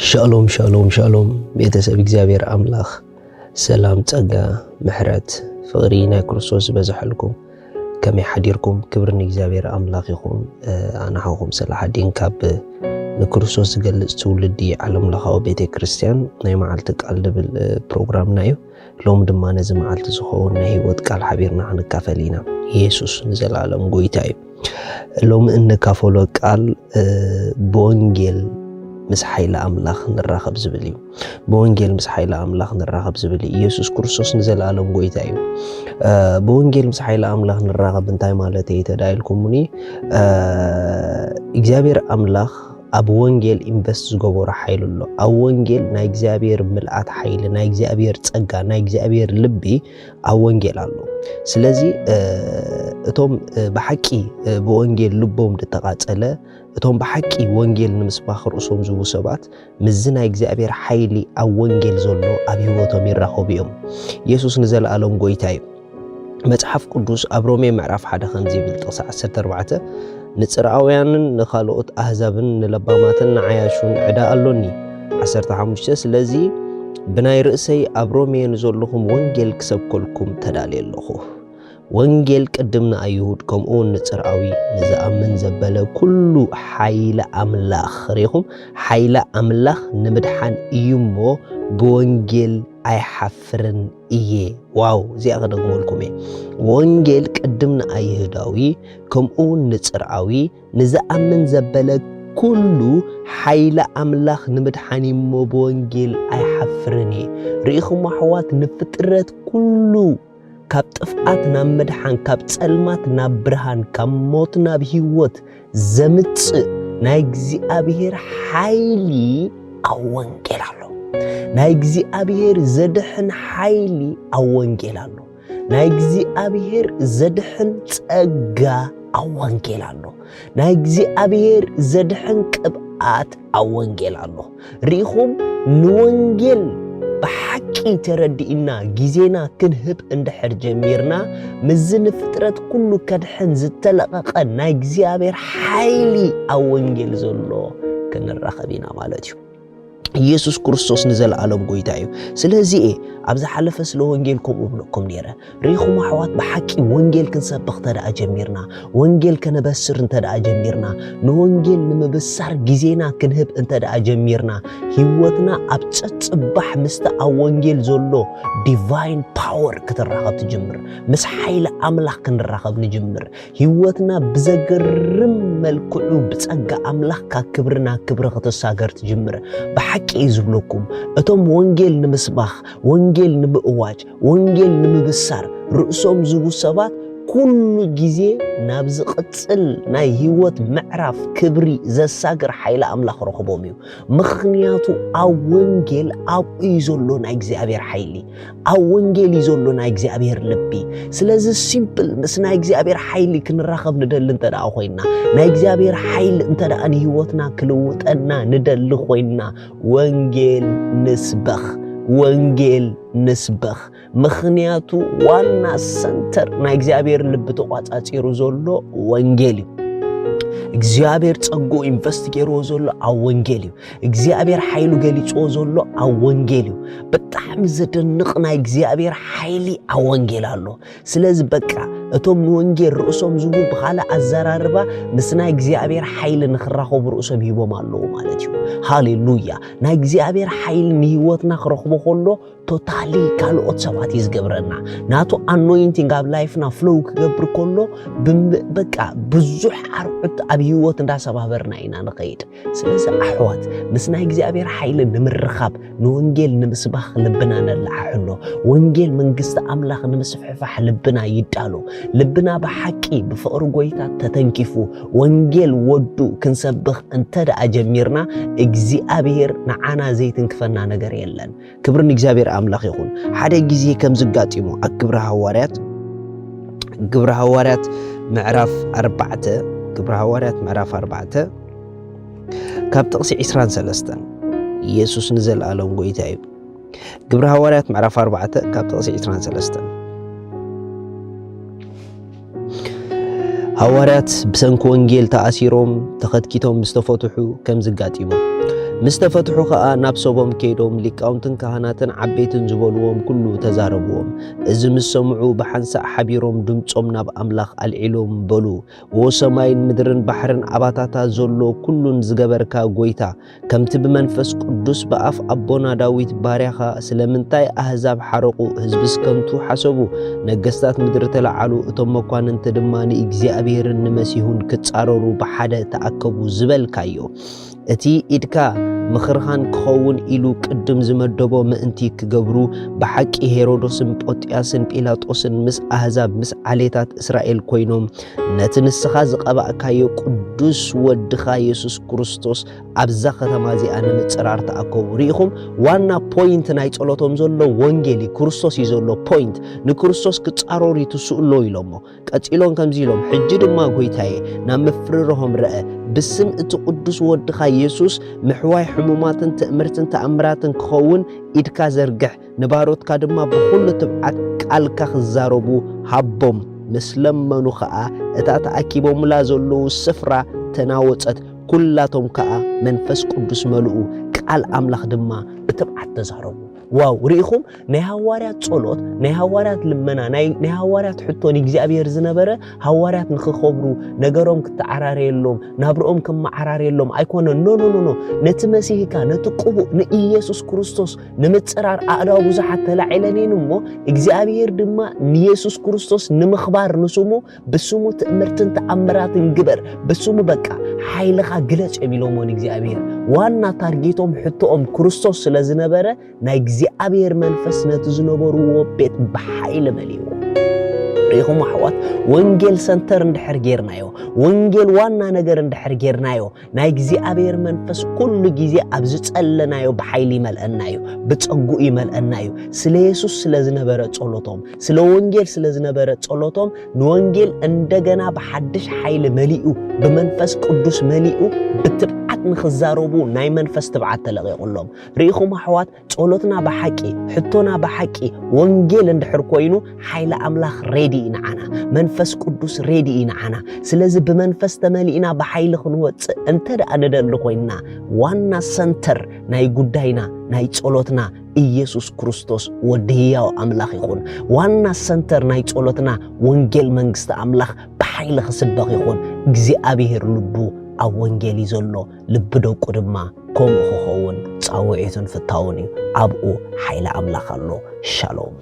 ሻሎም ሻሎም ሻሎም፣ ቤተሰብ እግዚኣብሔር ኣምላኽ ሰላም፣ ጸጋ፣ ምሕረት፣ ፍቕሪ ናይ ክርስቶስ ዝበዝሐልኩም። ከመይ ሓዲርኩም? ክብሪ ንእግዚኣብሔር ኣምላኽ ይኹን። ኣነ ሓውኹም ሰላሓዲን ካብ ንክርስቶስ ዝገልጽ ትውልዲ ዓለም ለኻዊ ቤተ ክርስቲያን ናይ መዓልቲ ቃል ዝብል ፕሮግራምና እዩ። ሎም ድማ ነዚ መዓልቲ ዝኸውን ናይ ህይወት ቃል ሓቢርና ክንካፈል ኢና። ኢየሱስ ንዘለኣለም ጎይታ እዩ። ሎሚ እንካፈሎ ቃል ብወንጌል ምስ ሓይሊ ኣምላኽ ንራኸብ ዝብል እዩ። ብወንጌል ምስ ሓይሊ ኣምላኽ ንራኸብ ዝብል እዩ። ኢየሱስ ክርስቶስ ንዘለኣለም ጎይታ እዩ። ብወንጌል ምስ ሓይሊ ኣምላኽ ንራኸብ እንታይ ማለት እዩ ተዳይልኩምኒ? እግዚኣብሔር ኣምላኽ ኣብ ወንጌል ኢንቨስት ዝገበሮ ሓይሊ ኣሎ። ኣብ ወንጌል ናይ እግዚኣብሔር ምልኣት ሓይሊ፣ ናይ እግዚኣብሔር ጸጋ፣ ናይ እግዚኣብሔር ልቢ ኣብ ወንጌል ኣሎ። ስለዚ እቶም ብሓቂ ብወንጌል ልቦም ዝተቓጸለ፣ እቶም ብሓቂ ወንጌል ንምስባኽ ርእሶም ዝህቡ ሰባት ምስዚ ናይ እግዚኣብሔር ሓይሊ ኣብ ወንጌል ዘሎ ኣብ ህይወቶም ይራኸቡ እዮም። ኢየሱስ ንዘለኣለም ጎይታ እዩ። መጽሓፍ ቅዱስ ኣብ ሮሜ ምዕራፍ ሓደ ከምዚ ይብል፣ ጥቕሲ ዓሰርተ ኣርባዕተ፣ "ንጽርኣውያንን ንኻልኦት ኣህዛብን ንለባማትን ንዓያሹን ዕዳ ኣሎኒ።" ዓሰርተ ሓሙሽተ፣ "ስለዚ ብናይ ርእሰይ ኣብ ሮሜ ንዘለኹም ወንጌል ክሰብከልኩም ተዳልየ ኣለኹ። ወንጌል ቅድም ንኣይሁድ ከምኡ እውን ንጽርኣዊ ንዝኣምን ዘበለ ኩሉ ሓይለ ኣምላኽ"፣ ርኢኹም፣ ሓይለ ኣምላኽ ንምድሓን እዩ እሞ ብወንጌል ኣይሓፍርን እየ። ዋው፣ እዚኣ ክደግመልኩም እየ። "ወንጌል ቅድም ንኣይሁዳዊ ከምኡ እውን ንጽርኣዊ ንዝኣምን ዘበለ ኩሉ ሓይለ ኣምላኽ ንምድሓን እዩ እሞ ብወንጌል ኣይሓፍርን እየ።" ርኢኹም ኣሕዋት፣ ንፍጥረት ኩሉ ካብ ጥፍኣት ናብ ምድሓን፣ ካብ ጸልማት ናብ ብርሃን፣ ካብ ሞት ናብ ህይወት ዘምጽእ ናይ እግዚኣብሔር ሓይሊ ኣብ ወንጌል ኣሎ። ናይ እግዚኣብሔር ዘድሕን ሓይሊ ኣብ ወንጌል ኣሎ። ናይ እግዚኣብሔር ዘድሕን ጸጋ ኣብ ወንጌል ኣሎ። ናይ እግዚኣብሔር ዘድሕን ቅብኣት ኣብ ወንጌል ኣሎ። ርኢኹም፣ ንወንጌል ብሓቂ ተረዲእና ግዜና ክንህብ እንድሕር ጀሚርና፣ ምስዚ ንፍጥረት ኩሉ ከድሕን ዝተለቐቐ ናይ እግዚኣብሔር ሓይሊ ኣብ ወንጌል ዘሎ ክንራኸብ ኢና ማለት እዩ። ኢየሱስ ክርስቶስ ንዘለኣለም ጎይታ እዩ። ስለዚ እየ ኣብ ዝሓለፈ ስለ ወንጌል ከምኡ እብለኩም ነይረ። ርኢኹም ኣሕዋት፣ ብሓቂ ወንጌል ክንሰብኽ እንተ ደኣ ጀሚርና፣ ወንጌል ከነበስር እንተ ደኣ ጀሚርና፣ ንወንጌል ንምብሳር ግዜና ክንህብ እንተ ደኣ ጀሚርና፣ ህይወትና ኣብ ጸጽባሕ ምስቲ ኣብ ወንጌል ዘሎ ዲቫይን ፓወር ክትራኸብ ትጅምር። ምስ ሓይሊ ኣምላኽ ክንራኸብ ንጅምር። ህይወትና ብዘገርም መልክዑ ብጸጋ ኣምላኽ ካብ ክብሪ ናብ ክብሪ ክትሳገር ትጅምር። ብሓቂ እዩ ዝብለኩም፣ እቶም ወንጌል ንምስባኽ፣ ወንጌል ንምእዋጅ፣ ወንጌል ንምብሳር ርእሶም ዝህቡ ሰባት ኩሉ ግዜ ናብ ዝቕጽል ናይ ህይወት ምዕራፍ ክብሪ ዘሳግር ሓይሊ ኣምላኽ ረኽቦም እዩ። ምኽንያቱ ኣብ ወንጌል ኣብኡ እዩ ዘሎ ናይ እግዚኣብሔር ሓይሊ። ኣብ ወንጌል እዩ ዘሎ ናይ እግዚኣብሔር ልቢ። ስለዚ ሲምፕል ምስ ናይ እግዚኣብሔር ሓይሊ ክንራኸብ ንደሊ እንተ ደኣ ኮይንና፣ ናይ እግዚኣብሔር ሓይሊ እንተ ደኣ ንህይወትና ክልውጠና ንደሊ ኮይንና፣ ወንጌል ንስበኽ፣ ወንጌል ንስበኽ። ምኽንያቱ ዋና ሰንተር ናይ እግዚኣብሔር ልቢ ተቋጻጺሩ ዘሎ ወንጌል እዩ። እግዚኣብሔር ጸግኡ ኢንቨስት ገይርዎ ዘሎ ኣብ ወንጌል እዩ። እግዚኣብሔር ሓይሉ ገሊጽዎ ዘሎ ኣብ ወንጌል እዩ። ብጣዕሚ ዘደንቕ ናይ እግዚኣብሔር ሓይሊ ኣብ ወንጌል ኣሎ። ስለዚ በቃ እቶም ንወንጌል ርእሶም ዝህቡ፣ ብኻልእ ኣዘራርባ ምስ ናይ እግዚኣብሔር ሓይሊ ንኽራኸቡ ርእሶም ሂቦም ኣለዉ ማለት እዩ። ሃሌሉያ! ናይ እግዚኣብሔር ሓይሊ ንህይወትና ክረኽቦ ከሎ ቶታሊ ካልኦት ሰባት እዩ ዝገብረና። ናቱ ኣኖይንቲንግ ኣብ ላይፍና ፍሎው ክገብር ከሎ ብም-፣ በቃ ብዙሕ ኣርዑት ኣብ ህይወት እንዳሰባበርና ኢና ንኸይድ። ስለዚ ኣሕዋት፣ ምስ ናይ እግዚኣብሔር ሓይሊ ንምርኻብ፣ ንወንጌል ንምስባኽ ልብና ነለዓዕሎ። ወንጌል መንግስቲ ኣምላኽ ንምስፍሕፋሕ ልብና ይዳሎ። ልብና ብሓቂ ብፍቕሪ ጎይታ ተተንኪፉ፣ ወንጌል ወዱ ክንሰብኽ እንተ ደኣ ጀሚርና፣ እግዚኣብሔር ንዓና ዘይትንክፈና ነገር የለን። ክብሪ ንእግዚኣብሔር ኣምላኽ ይኹን። ሓደ ግዜ ከም ዝጋጢሙ ኣብ ግብሪ ሃዋርያት፣ ግብሪ ሃዋርያት ምዕራፍ ኣርባዕተ፣ ግብሪ ሃዋርያት ምዕራፍ ኣርባዕተ ካብ ጥቕሲ ዕስራን ሰለስተን፣ ኢየሱስ ንዘለኣለም ጎይታ እዩ። ግብሪ ሃዋርያት ምዕራፍ ኣርባዕተ ካብ ጥቕሲ ዕስራን ሰለስተን። ሃዋርያት ብሰንኪ ወንጌል ተኣሲሮም ተኸትኪቶም ምስ ተፈትሑ ከም ዝጋጢሙ፣ ምስ ተፈትሑ ኸኣ ናብ ሰቦም ከይዶም ሊቃውንትን ካህናትን ዓበይትን ዝበልዎም ኩሉ ተዛረብዎም። እዚ ምስ ሰምዑ ብሓንሳእ ሓቢሮም ድምጾም ናብ ኣምላኽ ኣልዒሎም በሉ፣ ዎ ሰማይን ምድርን ባሕርን ኣባታታ ዘሎ ኩሉን ዝገበርካ ጐይታ፣ ከምቲ ብመንፈስ ቅዱስ ብኣፍ ኣቦና ዳዊት ባርያኻ፣ ስለምንታይ ኣህዛብ ሓረቑ፣ ህዝብስ ከንቱ ሓሰቡ፣ ነገስታት ምድሪ ተለዓሉ፣ እቶም መኳንንቲ ድማ ንእግዚኣብሔርን ንመሲሁን ክጻረሩ ብሓደ ተኣከቡ ዝበልካዮ፣ እቲ ኢድካ ምኽርኻን ክኸውን ኢሉ ቅድም ዝመደቦ ምእንቲ ክገብሩ፣ ብሓቂ ሄሮዶስን ጶጥያስን ጲላጦስን ምስ ኣህዛብ ምስ ዓሌታት እስራኤል ኮይኖም ነቲ ንስኻ ዝቐባእካዮ ቅዱስ ወድኻ የሱስ ክርስቶስ ኣብዛ ከተማ እዚኣ ንምጽራር ተኣከቡ። ርኢኹም፣ ዋና ፖይንት ናይ ጸሎቶም ዘሎ ወንጌል እዩ፣ ክርስቶስ እዩ ዘሎ ፖይንት። ንክርስቶስ ክጻረሩ ይትስኡ ኣለዉ ኢሎሞ። ቀጺሎም ከምዚ ኢሎም፣ ሕጂ ድማ ጐይታዬ ናብ ምፍርርሆም ርአ፣ ብስም እቲ ቅዱስ ወድኻ የሱስ ምሕዋይ ሕሙማትን ትእምርትን ተኣምራትን ክኸውን ኢድካ ዘርግሕ፣ ንባሮትካ ድማ ብኹሉ ትብዓት ቃልካ ክዛረቡ ሃቦም። ምስ ለመኑ ኸኣ እታ ተኣኪቦምላ ዘለዉ ስፍራ ተናወጸት፣ ኩላቶም ከኣ መንፈስ ቅዱስ መልኡ፣ ቃል ኣምላኽ ድማ ብትብዓት ተዛረቡ። ዋው፣ ርኢኹም? ናይ ሃዋርያት ጸሎት፣ ናይ ሃዋርያት ልመና፣ ናይ፣ ናይ ሃዋርያት ሕቶ ንእግዚኣብሔር ዝነበረ፣ ሃዋርያት ንኽኸብሩ፣ ነገሮም ክተዓራረየሎም፣ ናብርኦም ክመዓራረየሎም ኣይኮነን። ኖ፣ ኖ፣ ኖ፣ ኖ። ነቲ መሲህካ፣ ነቲ ቅቡእ ንኢየሱስ ክርስቶስ ንምጽራር ኣእዳው ብዙሓት ተላዒለን እየን እሞ፣ እግዚኣብሔር ድማ ንየሱስ ክርስቶስ ንምኽባር ንስሙ፣ ብስሙ ትእምርትን ተኣምራትን ግበር፣ ብስሙ በቃ ሓይልኻ ግለጽ እዮም ኢሎሞ ንእግዚኣብሔር። ዋና ታርጌቶም፣ ሕቶኦም ክርስቶስ ስለ ዝነበረ፣ ናይ እግዚኣብሔር መንፈስ ነቲ ዝነበርዎ ቤት ብሓይሊ መሊእዎ። ርኢኹም ኣሕዋት፣ ወንጌል ሰንተር እንድሕር ጌርናዮ፣ ወንጌል ዋና ነገር እንድሕር ጌርናዮ፣ ናይ እግዚኣብሔር መንፈስ ኩሉ ግዜ ኣብ ዝጸለናዮ ብሓይሊ ይመልአና እዩ፣ ብጸግኡ ይመልአና እዩ። ስለ የሱስ ስለ ዝነበረ ጸሎቶም፣ ስለ ወንጌል ስለ ዝነበረ ጸሎቶም፣ ንወንጌል እንደገና ብሓድሽ ሓይሊ መሊኡ፣ ብመንፈስ ቅዱስ መሊኡ፣ ብትብዓት ንኽዛረቡ ናይ መንፈስ ትብዓት ተለቒቑሎም። ርኢኹም ኣሕዋት፣ ጸሎትና ብሓቂ፣ ሕቶና ብሓቂ ወንጌል እንድሕር ኮይኑ፣ ሓይሊ ኣምላኽ ሬዲ እዩ ንዓና። መንፈስ ቅዱስ ሬዲ እዩ ንዓና። ስለዚ ብመንፈስ ተመሊእና ብሓይሊ ክንወጽእ እንተ ደኣ ንደሊ ኮይንና፣ ዋና ሰንተር ናይ ጉዳይና፣ ናይ ጸሎትና ኢየሱስ ክርስቶስ ወዲ ህያው ኣምላኽ ይኹን። ዋና ሰንተር ናይ ጸሎትና ወንጌል መንግስቲ ኣምላኽ ብሓይሊ ክስበኽ ይኹን። እግዚኣብሔር ልቡ ኣብ ወንጌል እዩ ዘሎ፣ ልቢ ደቁ ድማ ከምኡ ክኸውን ጻውዒቱን ፍታውን እዩ። ኣብኡ ሓይሊ ኣምላኽ ኣሎ። ሻሎም።